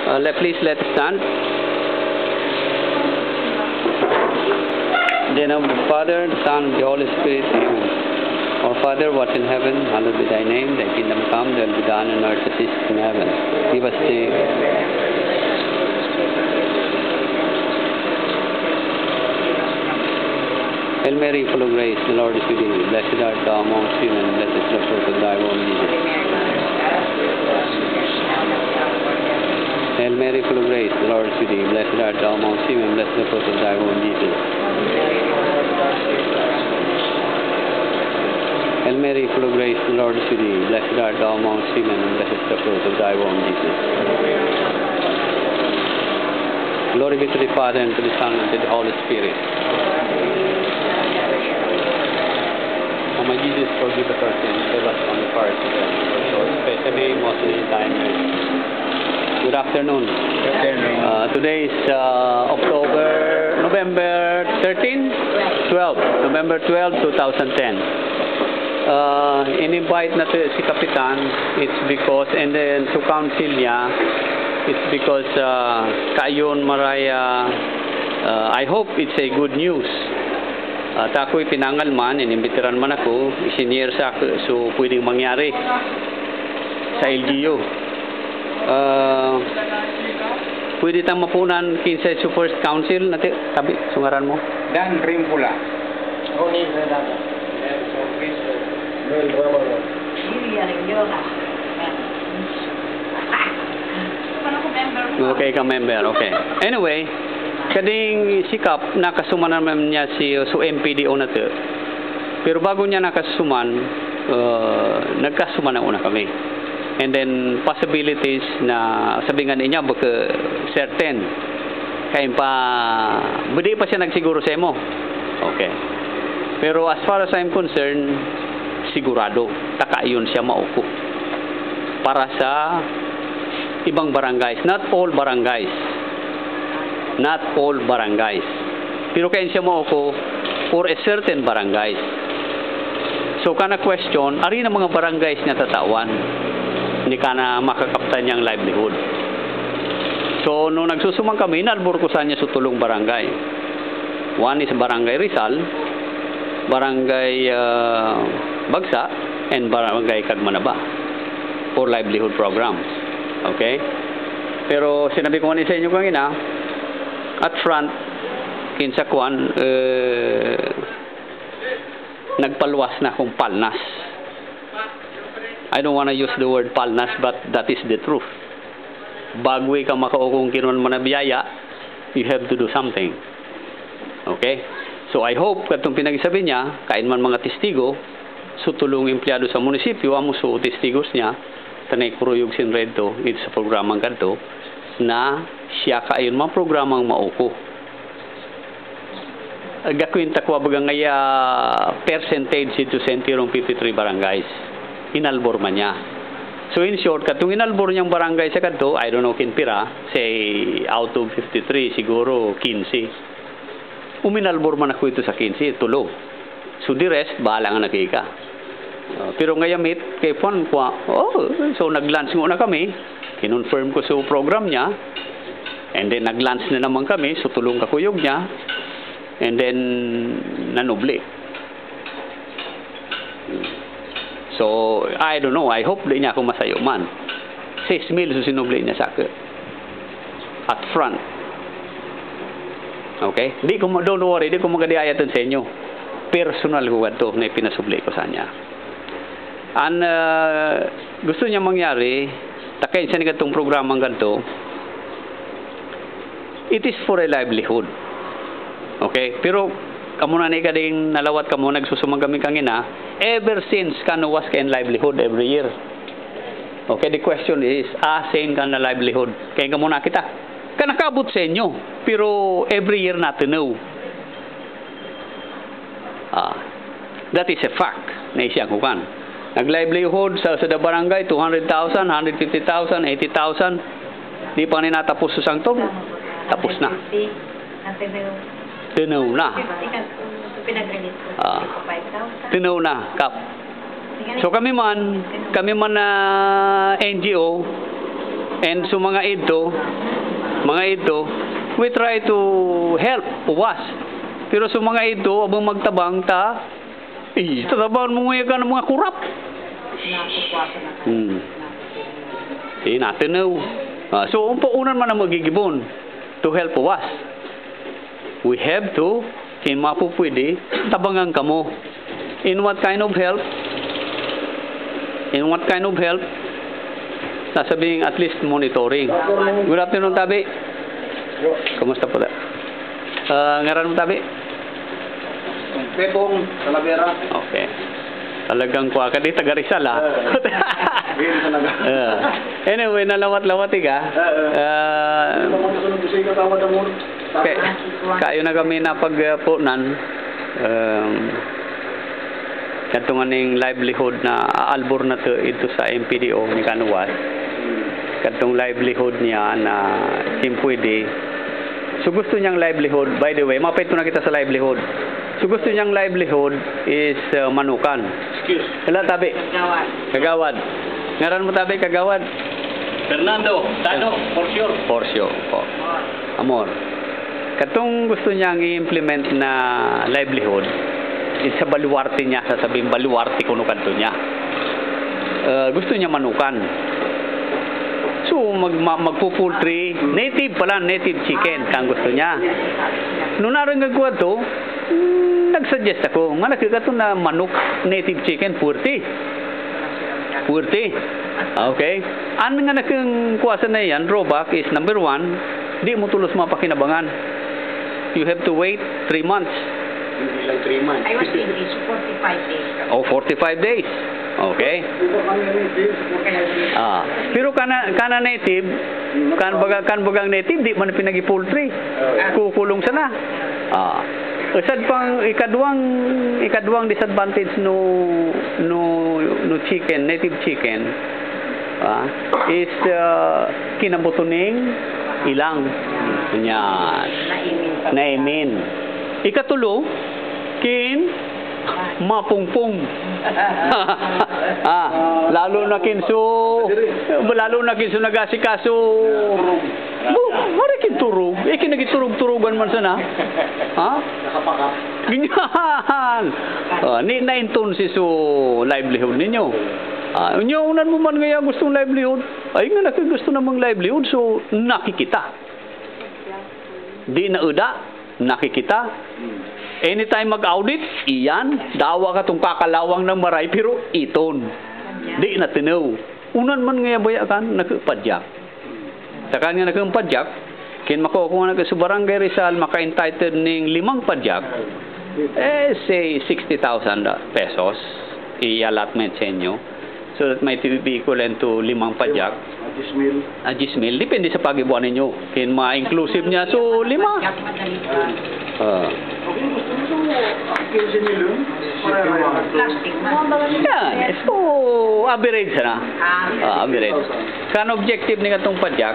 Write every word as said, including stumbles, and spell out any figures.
Uh, let, please, let's stand. In the name of the Father, the Son, the Holy Spirit. Amen. Our Father, who art in heaven, hallowed be thy name. Thy kingdom come, thy will be done on earth as it is in heaven. Give us the Hail Mary, full of grace, the Lord is with thee. Blessed art thou amongst women, and blessed is the fruit of thy womb, Jesus. Hail Mary, full of grace, the Lord is with thee. Blessed art thou amongst women, and blessed is the fruit of thy womb, Jesus. Hail Mary, full of grace, the Lord is with thee. Blessed art thou amongst women, and blessed is the fruit of thy womb, Jesus. Glory be to the Father, and to the Son, and to the Holy Spirit. O my Jesus, forgive us our sins, save us from the fires of hell. Lord, especially most need thy mercy. Good afternoon. Good afternoon. Uh, today is, uh, October, November thirteen? Twelve. November twelve, two thousand ten. Uh, in-invite natu' si Kapitan, it's because, and then to council niya, it's because, uh, kaayun maraya, uh, I hope it's a good news. Ah, taku'y pinangal man, inimbitiran man aku, isinyer sa' aku, so pwedeng mangyari sa L G U. Ah, pwede tang mapunan kinsa su first council natu', tabi', su ngaran mu? Dan Rimpula. Ronnie Renata. Nelson Cristo. Noel Ramon. Lilian Inyora. Okay, ka member. Okay. Anyway, kading si Kap, nakasuman na man niya si, su M P D O natu'. Pero bago niya nakasuman, eh, nagkasuman na una kami. And then, possibilities na sabingan niya baka certain. Kaya pa, budi pa siya nagsiguro sa imo. Okay. Pero as far as I'm concerned, sigurado, takaayun siya mauku. Para sa ibang barangays, not all barangays. Not all barangays. Pero kaayun siya mauku for a certain barangays. So, kana question, ari na mga barangays nga tatawan. Hindi ka na makakaptan niyang livelihood. So, nung nagsusuman kami, inalbur ku sa niya su tulung barangay. One is Barangay Rizal, Barangay, ah, Bagsa, and Barangay Cagmanaba for livelihood programs. Okay? Pero sinabi ko nga sa inyo kanina, at front, kinsa kuwan, eh, nagpaluwas na kung palnas. I don't wanna use the word palnas, but that is the truth. Bago ka makauku kung kinun man a biyaya, you have to do something. Okay? So I hope, kadtong pinagsabi niya, kain man mga testigo, su tulung empleyado sa munisipyo, amu su testigos niya, tanay kuruyog sin redto, ito sa programang kadto, na siya kaayun man programang mauku. Gakwinta ku a baga ngaya percentage ito sa enterong fifty-three barangays. Inalbur man niya. So in short, kadtong inalbur niyang barangay sa kadto, I don't know kin pira, say, out of fifty-three, siguro kinse. Uminalbur man aku ito sa kinse, tulo. So the rest, bahala nga na kika. Ah, pero ngaya mit, kay puan kwa, oh, so nag-lunch nga na kami, kinonfirm ku su program niya, and then nag-lunch na naman kami, su tulung kakuyog niya, and then nanubli. So, I don't know, I hope di' niya aku masayu' man. Sais mil su sinubli niya sa' aku. At front. Okay? Di' ku ma-, don't worry, di' ku magadi ayatan sa inyo. Personal ku kadto, na pinasubli ku sa niya. An, ah, gusto niya mangyari, takain sa ni kadtong programang kadto, it is for a livelihood. Okay? Pero, kamu na ni kading nalawat kamu, nagsusuman kami kangina, ever since, kanu was kain livelihood every year. Okay, the question is, asin ka na livelihood? Kaya ka muna kita. Ka nakabut sa inyo. Pero every year na tanaw. Ah, that is a fact. Na isang kukan. Nag-livelihood sa, sa da barangay, two hundred thousand, hundred fifty thousand, eighty thousand. Di' pa nga natapus sa sangtum. Tapus na. Tanaw na. Ah. Tanaw na, Kap. So kami man, kami man na N G O, And so manga idto, manga idto, we try to help, puwas. Pero so manga idto, abe magtabang ta, i, tatabangan mu ngaya ka manga kurap. Hmm. I, natenew. Ah, so, ompo unan man a magigibon to help puwas. We have to, kin mapupwede, tabangan kamu. In what kind of help? In what kind of help? Nasabing at least monitoring. Good afternoon, tabi. Kumusta po, ta-, ah, ngaran mo, tabi? Pepong Talavera. Okay. Talagang kuwa ka, di taga Rizal, ah. Eh, yun talaga. Eh. Anyway, nalawat-lawat ika. Eh, eh. Eh, Ano ba kung nasunod ko sa iyo, tawad ang mur-, Kay, kayu na kami napagpunan, em, kadtong nganing livelihood na aalbur natu' idto sa M P D O ni Canovas. Kadtong livelihood niya na simpwede. So gusto niyang livelihood, by the way, mapayto na kita sa livelihood. So gusto niyang livelihood is, eh, manukan. Excuse. Hala, tabi. Kagawad. Kagawad. Ngaran mo, tabi, kagawad? Fernando, Tano, for sure. For sure po. Amor. Kadtong gusto niyang i-implement na livelihood, is sa baluarte niya, sasabing baluarte kuno kadto niya. Eh, gusto niya manukan. So, mag-, ma-, magpu-poultry, native pala, native chicken, kan gusto niya. Nung narengag ku ato, mm, nag-suggest ako, nga naka-, kadto na manuk, native chicken, puwerte. Puwerte. Okay. An nga nakeng kuwasa na yan, drawback is number one, di' mu tulos mapakinabangan. You have to wait three months. Hindi lang three months. I was thinking, so forty-five days. Oh, forty-five days. Okay. Di ba kami native, forty-five days? Ah, pero kana, kana native, kan baga, kan bagang native, di' man pinagi-poultry. Oh. Kukulong sana. Ah. Usad pang ikaduwang, ikaduwang disadvantage no, no, no chicken, native chicken, ah, is, ah, kinabutuning ilang. Yan. Naimin. Ikatulu, kin mapungpung. Ah, lalo na kin so, lalo na kin so nagasikaso. Bu, mari kin turug. Eh, kinagiturug-turugan man sana. Ha? Ganyan. Ah, ni, na entonces so livelihood ninyo. Ah, unya unan mu man ngaya gustong livelihood. Ay, nga naka gusto na mang livelihood, so nakikita. Di' na eda, nakikita. Anytime mag-audit, iyan, dawa ka tung kakalawang na maray, pero iton. Di' na tinew. Unan man ngaya baya' kan, nakapadyak. Saka nga nakapadyak, kin makukuha na ka sa Barangay Rizal, maka-entitled ning limang padyak, eh, say sixty thousand pesos, i-allotment sa inyo. So that might be equivalent to limang padyak. Ah, diyes mil. Ah, diyes mil. Depende sa pagibuan ninyo. Kin ma-inclusive niya, so lima. Ah. Okay, gusto mo sa, ah, kinse mil yun? Plastic man. Yan. So, average na. Ah, average. Kan objective ni katong padyak,